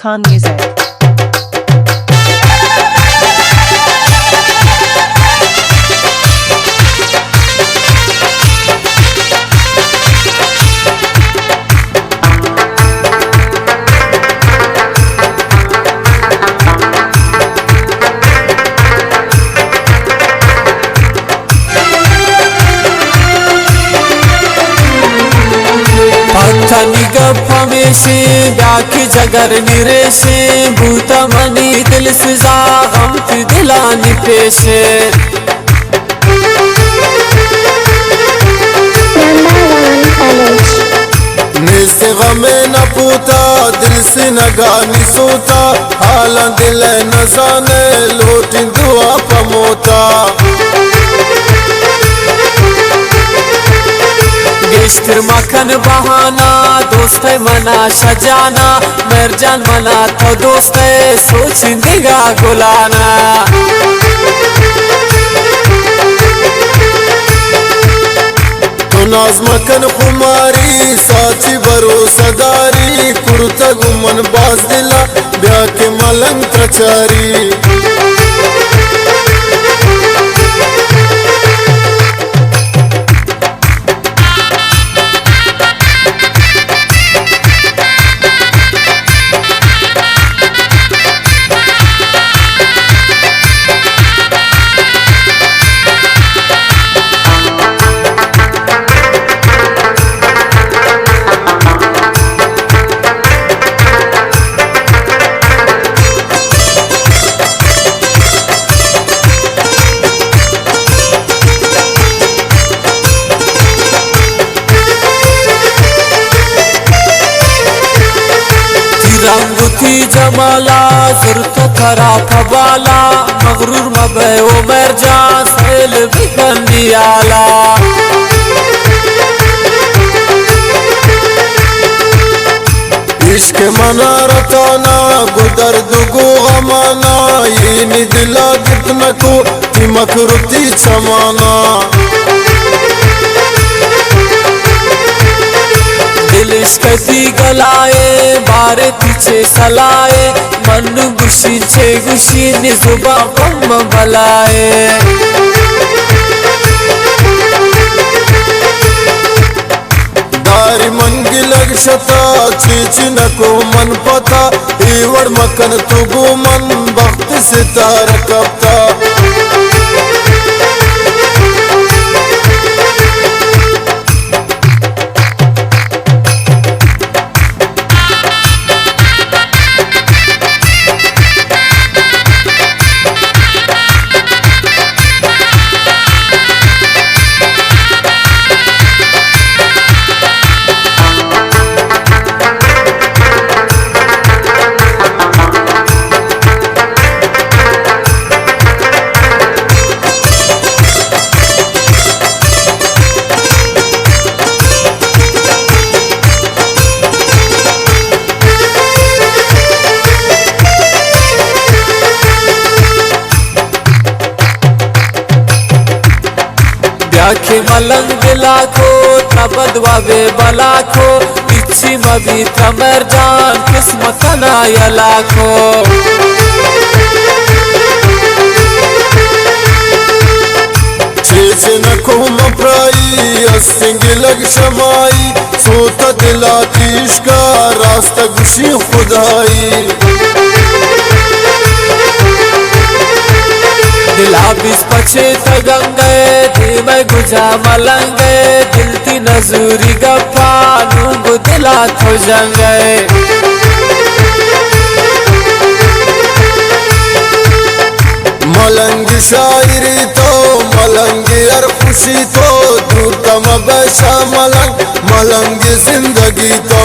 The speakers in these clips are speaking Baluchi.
Khan Music. پتنی گپ ہمیشیں، بیا کہ جگر نریشیں، بوتا منی دل سزا، غم تی دلانی پیشیں۔ نیست غم نہ پوتا، دل سینگانی سوتا، حالاں دل نزانے، لوٹیں دعا پہ موتا۔ گیشتر مکن بہانہ، دوست منا شجانا، مہر جان منا تو دوست، سوچیں دگہ گلانا۔ تو ناز مکن خماری، ساچی بھروسہ داری، کرتگ من باز دلا، بیا کہ ملنگ تچاری۔ تی رنگ و تی جمالا، زرت ترا پہ بالا، مغرور مبئے او مہر جان، سیل بکن نیالا۔ عشق منا رتانا، گو درد و گو غمانا، اینی دلا گپت نکو، تی مکر و تی چمانا۔ دل عشق تی گلائے، بار تی چے سلائے، من گوشی چے گوشی نی زبان پم بلائے۔ داری من گلگ شتا، چیچ نکو من پتا، اے وڑ مکن تو گو من بخت ستارہ کپتا۔ بیا کہ ملنگ دلا کو، تبد و بے بلا کو، پچی مبی تمر جان، قسمت نا یلا کو۔ چیچ نکو مپرائی، استیں گلگ شمائی، سوت دلا تیشکا، راست گوشی خدائی۔ دلا بیس پچے تگنگے، دیمے گجا ملنگے، دل تی نزوری گپا، نونگو دلا تو جنگے۔ ملنگ شاعری تو، ملنگ ہر خوشی تو، دور تم بشا ملنگ، ملنگ زندگی تو۔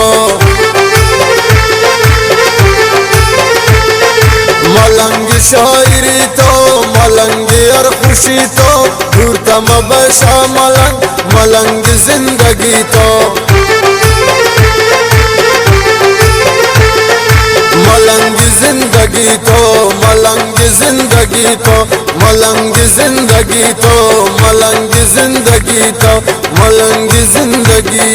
ملنگ شاعری تو، ملنگ ہر خوشی تو، دور تم بشا ملنگ، ملنگ زندگی تو۔ ملنگ زندگی تو، ملنگ زندگی تو، ملنگ زندگی تو، ملنگ زندگی تو، ملنگ زندگی۔